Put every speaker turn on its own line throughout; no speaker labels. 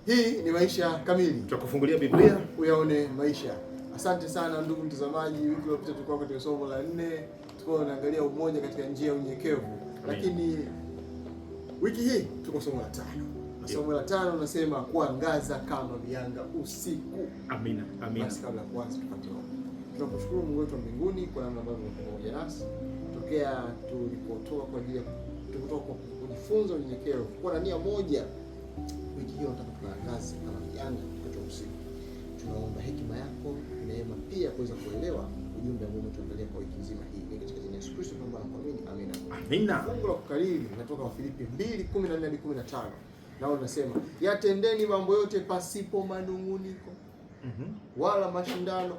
Hii ni Maisha Kamili,
Tutakufungulia Biblia
uyaone maisha. Asante sana ndugu mtazamaji, wiki iliyopita tulikuwa katika somo la 4, tulikuwa tunaangalia umoja katika njia ya unyenyekevu, lakini wiki hii tuko somo la 5. Na somo la 5 nasema kuangaza kama mianga usiku.
Amina, amina.
Basi kabla ya kuanza tupate ombi. Tunakushukuru Mungu wetu wa mbinguni kwa namna ambavyo umekuwa pamoja nasi tokea tulipotoka kwa ajili ya tulipotoka kwa kujifunza unyenyekevu, kuwa na nia moja. Wiki hiyo nataka tukaangaze kama mianga wakati wa usiku. Tunaomba hekima yako, neema pia kuweza kuelewa ujumbe ambao umetuandalia kwa wiki nzima hii. Ni katika jina la Yesu Kristo tunaomba na kuamini, amina.
Amina.
Fungu la kukariri linatoka Wafilipi 2:14 hadi 15. Nao unasema, yatendeni mambo yote pasipo manung'uniko wala mashindano,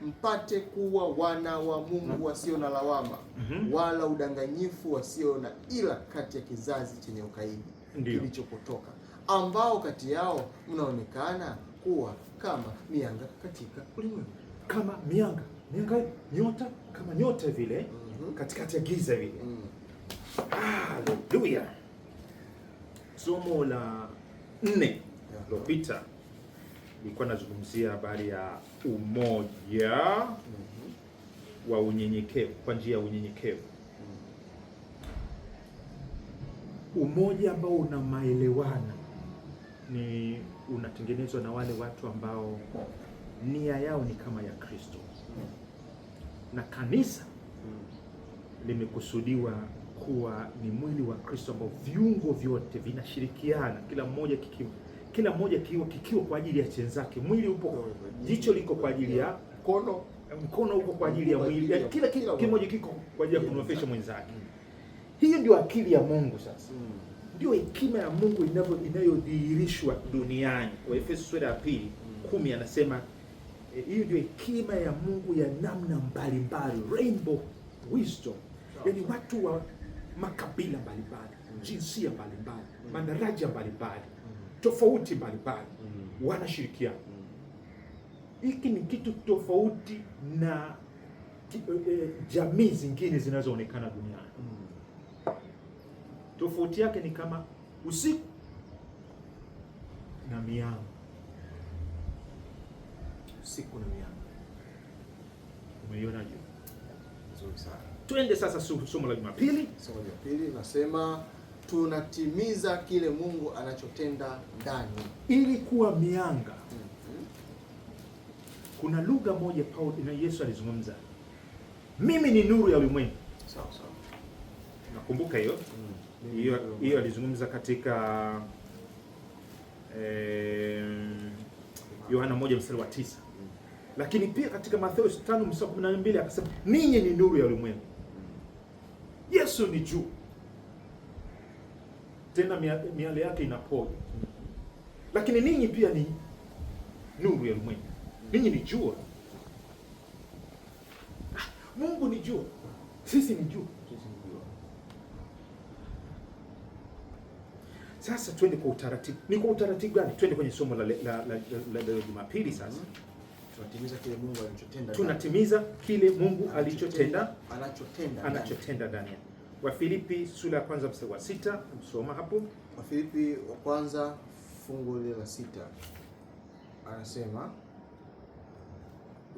mpate kuwa wana wa Mungu wasio na lawama, wala udanganyifu, wasio na ila kati ya kizazi chenye ukaidi kilichopotoka, ambao kati yao mnaonekana kuwa kama mianga katika ulimwengu.
Kama mianga, mianga nyota, kama nyota vile katikati ya giza vile. Haleluya. Somo la 4 lililopita nilikuwa nazungumzia habari ya umoja wa unyenyekevu, kwa njia ya unyenyekevu. Umoja ambao una maelewano ni unatengenezwa na wale watu ambao nia yao ni kama ya Kristo, na kanisa limekusudiwa kuwa ni mwili wa Kristo ambao viungo vyote vinashirikiana, kila mmoja kikiwa kwa ajili ya chenzake. Mwili upo, jicho liko kwa ajili ya
mkono,
mkono uko kwa ajili ya mwili, kila kimoja kiko kwa ajili ya kunufaisha mwenzake. Hiyo ndio akili ya Mungu sasa. Ndio hekima ya Mungu inayodhihirishwa duniani. Waefeso sura ya 2:10 anasema hiyo ndio hekima ya Mungu ya namna mbalimbali, rainbow wisdom. Yaani watu wa makabila mbalimbali, jinsia mbalimbali, madaraja mbalimbali, tofauti mbalimbali wanashirikiana. Hiki ni kitu tofauti na jamii zingine zinazoonekana duniani. Tofauti yake ni kama usiku na mianga.
Usiku na mianga.
Umeiona hiyo?
Nzuri sana.
Twende sasa somo la Jumapili.
Somo la Jumapili nasema tunatimiza kile Mungu anachotenda ndani
ili kuwa mianga. Kuna lugha moja Paulo na Yesu alizungumza, mimi ni nuru ya ulimwengu.
Sawa sawa.
Nakumbuka hiyo. Hiyo alizungumza katika Yohana 1:9. Lakini pia katika Mathayo 5:12 akasema ninyi ni nuru ya ulimwengu. Yesu ni juu. Tena miale yake inaponya. Lakini ninyi pia ni nuru ya ulimwengu. Ninyi ni jua. Mungu ni jua. Sisi ni jua. Sasa twende kwa utaratibu. Ni kwa utaratibu gani? Twende kwenye somo la Jumapili sasa.
Tunatimiza kile Mungu alichotenda.
Tunatimiza kile Mungu alichotenda,
anachotenda
ndani. Wafilipi sura ya 1 mstari wa 6, msoma hapo.
Wafilipi wa kwanza fungu la 6 anasema,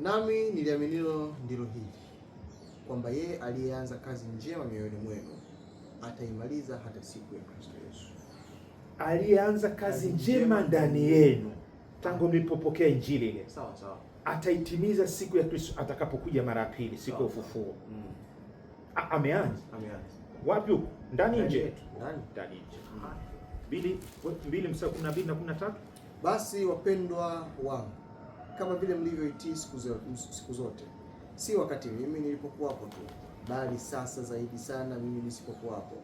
nami niliaminilo ndilo hili, kwamba yeye aliyeanza kazi njema mioyoni mwenu ataimaliza hata siku ya Kristo Yesu.
Aliyeanza kazi njema ndani yenu tangu mlipopokea injili ile,
sawa sawa,
ataitimiza siku ya Kristo atakapokuja mara ya pili, siku ya ufufuo. Ameanza. Wapi huko? Ndani nje. Ndani nje. 2:12 na 13.
Basi wapendwa wangu, kama vile mlivyoitii siku zote, si wakati mimi nilipokuwapo tu, bali sasa zaidi sana mimi nisipokuwapo,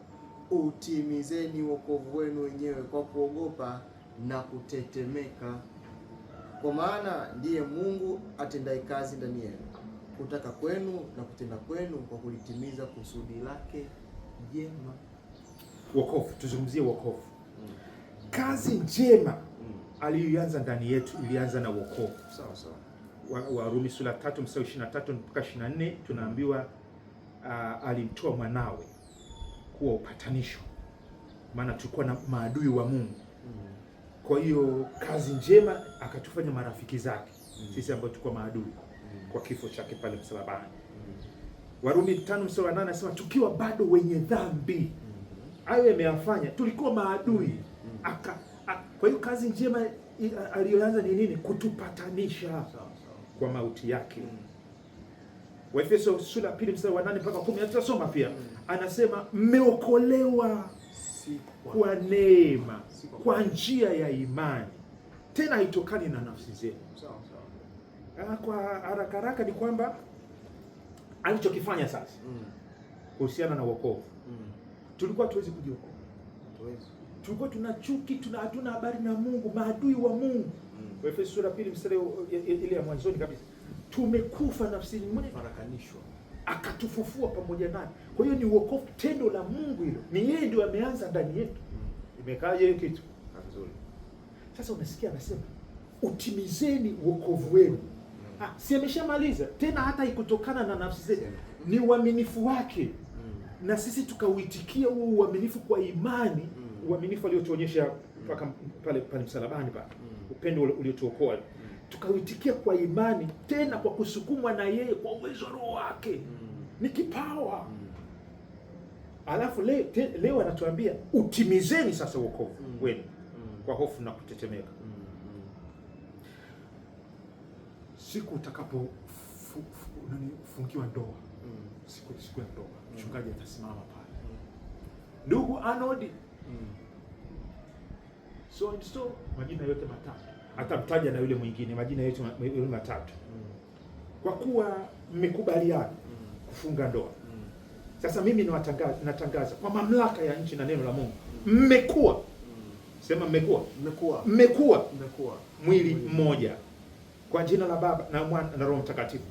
utimizeni wokovu wenu wenyewe kwa kuogopa na kutetemeka. Kwa maana ndiye Mungu atendaye kazi ndani yenu, kutaka kwenu na kutenda kwenu kwa kulitimiza kusudi lake jema.
Wokovu, tuzungumzie wokovu. Kazi njema aliyoanza ndani yetu ilianza na wokovu.
Sawa sawa.
Warumi sura 3 mstari 23 mpaka 24 tunaambiwa alimtoa mwanawe kuwa upatanisho, maana tulikuwa na maadui wa Mungu. Kwa hiyo kazi njema akatufanya marafiki zake sisi ambao tulikuwa maadui kwa kifo chake pale msalabani. Warumi 5:8 anasema tukiwa bado wenye dhambi, hayo ameyafanya, tulikuwa maadui. Kwa hiyo kazi njema aliyoanza ni nini? Kutupatanisha kwa mauti yake. Waefeso sura 2 mstari wa 8 mpaka 10 tutasoma pia. Anasema mmeokolewa kwa neema, kwa njia ya imani, tena haitokani na nafsi zenu. Kwa haraka haraka ni kwamba alichokifanya sasa kuhusiana na wokovu, tulikuwa tuwezi kujiokoa, tulikuwa tuna chuki, hatuna habari na Mungu, maadui wa Mungu. Waefeso sura 2 mstari ile ya mwanzoni kabisa, tumekufa nafsini mwetu,
farakanishwa,
akatufufua pamoja naye. Kwa hiyo ni wokovu, tendo la Mungu hilo, ni yeye ndio ameanza ndani yetu. Imekaje hiyo kitu?
Nzuri.
Sasa unasikia anasema utimizeni wokovu wenu. Si ameshamaliza tena, hata ikutokana na nafsi zetu, ni uaminifu wake na sisi tukauitikia huo uaminifu kwa imani, uaminifu aliotuonyesha mpaka pale pale msalabani pale, upendo uliotuokoa, tukauitikia kwa imani, tena kwa kusukumwa na yeye kwa uwezo wa Roho wake. Ni kipawa. Alafu leo anatuambia utimizeni sasa wokovu wenu kwa hofu na kutetemeka. Siku utakapo fungiwa ndoa, siku ya ndoa, mchungaji atasimama pale, ndugu Arnold so and so, majina yote matatu atamtaja na yule mwingine, majina yote matatu, kwa kuwa mmekubaliana kufunga ndoa. Sasa mimi natangaza kwa mamlaka ya nchi na neno la Mungu, mmekuwa, sema mmekuwa, mmekuwa mwili mmoja kwa jina la Baba na Mwana na Roho Mtakatifu.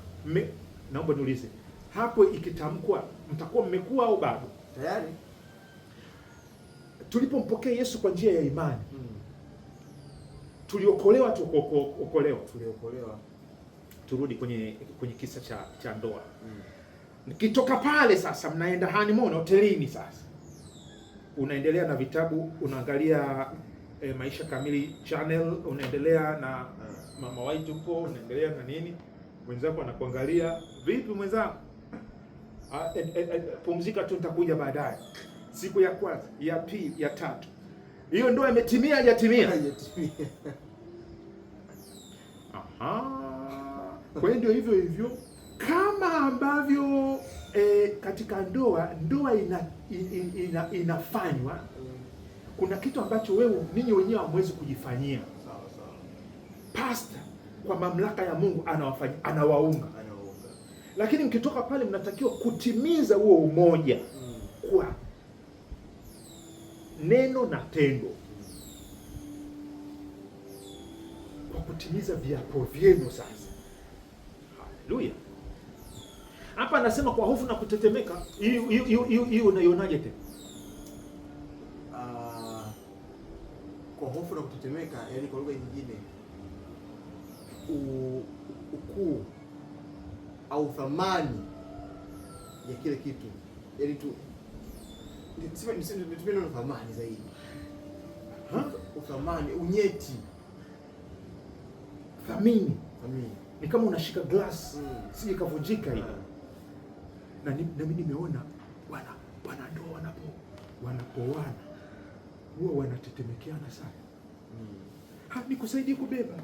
Naomba niulize hapo, ikitamkwa mtakuwa mmekuwa au bado?
Tayari.
Tulipompokea Yesu kwa njia ya imani, tuliokolewa, tuokolewa,
tuliokolewa.
Turudi kwenye kisa cha ndoa. Nikitoka pale sasa, mnaenda honeymoon hotelini. Sasa unaendelea na vitabu, unaangalia Maisha Kamili channel, unaendelea na Mama White huko, unaendelea na nini, mwenzako anakuangalia vipi, mwenzako pumzika tu, nitakuja baadaye. Siku ya kwanza, ya pili, ya tatu, hiyo ndoa imetimia, haijatimia?
Haijatimia.
Aha. Kwa hiyo ndio hivyo hivyo kama ambavyo katika ndoa inafanywa, kuna kitu ambacho wewe ninyi wenyewe hamwezi kujifanyia.
Sawa sawa.
Pastor kwa mamlaka ya Mungu anawafanya, anawaunga. Lakini mkitoka pale mnatakiwa kutimiza huo umoja kwa neno na tendo, kwa kutimiza viapo vyenu. Sasa haleluya. Hapa anasema kwa hofu na kutetemeka. Hiyo unaionaje tena?
Kwa hofu na kutetemeka, yani kwa lugha nyingine ukuu au thamani ya kile kitu, yani tu nitumie neno thamani zaidi, uthamani, unyeti,
thamini. Ni kama unashika glass sije ikavunjika hivi. Na mimi nimeona wanandoa wanapoana huwa wanatetemekeana sana. Nikusaidie kubeba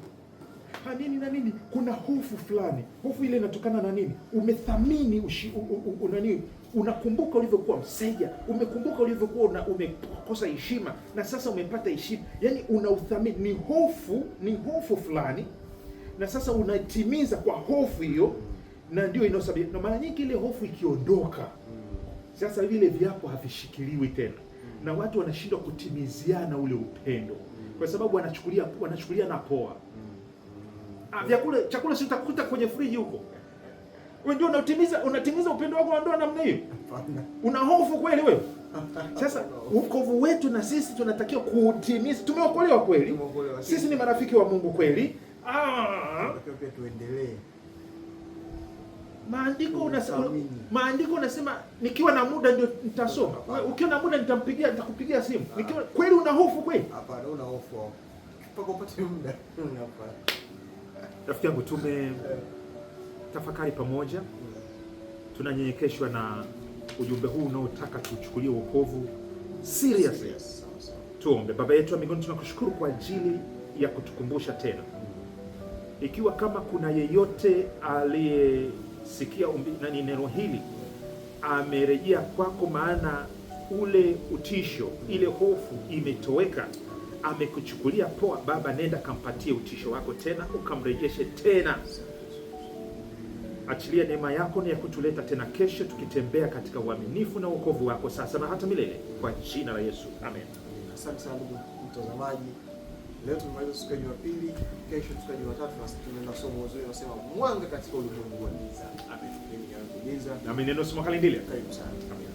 nini na nini. Kuna hofu fulani. Hofu ile inatokana na nini? Umethamini unakumbuka ulivyokuwa mseja, umekumbuka ulivyokuwa umekosa heshima na sasa umepata heshima. Yaani unauthamini, ni hofu fulani, na sasa unatimiza kwa hofu hiyo, na ndio inayosababisha. Na mara nyingi ile hofu ikiondoka, sasa vile viapo havishikiliwi tena, na watu wanashindwa kutimiziana ule upendo kwa sababu wanachukulia na poa. Vyakula, chakula si utakuta kwenye friji huko. Wewe ndio unatimiza upendo wako wa ndoa namna hiyo? Una hofu kweli wewe? Sasa wokovu wetu na sisi tunatakiwa kuutimiza. Tumeokolewa kweli? Sisi ni marafiki wa Mungu kweli?
Tunatakiwa pia tuendelee.
Maandiko unasema nikiwa na muda ndio nitasoma. Ukiwa na muda nitakupigia simu. Nikiwa kweli una hofu kweli?
Hapana, una hofu. Mpaka upate muda. Hapana.
Rafiki yangu, tume tafakari pamoja, tunanyenyekeshwa na ujumbe huu unaotaka tuchukulie wokovu seriously.
Yes, sawa sawa.
Tuombe. Baba yetu wa mbinguni, tunakushukuru kwa ajili ya kutukumbusha tena. Ikiwa kama kuna yeyote aliyesikia nani neno hili amerejea kwako, maana ule utisho, ile hofu imetoweka, amekuchukulia poa. Baba, nenda kampatie utisho wako tena, ukamrejeshe tena. Achilia neema yako ni ya kutuleta tena kesho, tukitembea katika uaminifu na wokovu wako sasa na hata milele, kwa jina la Yesu, amen.
Asante sana ndugu mtazamaji. Leo tumemaliza siku ya Jumapili, kesho siku ya Jumatatu na tunaenda somo zuri linasema mwanga katika ulimwengu wa giza.
Amen.
Mimi ni Aaron Giza.
Nami neno Soma Kalindile.
Karibu sana.
Amen.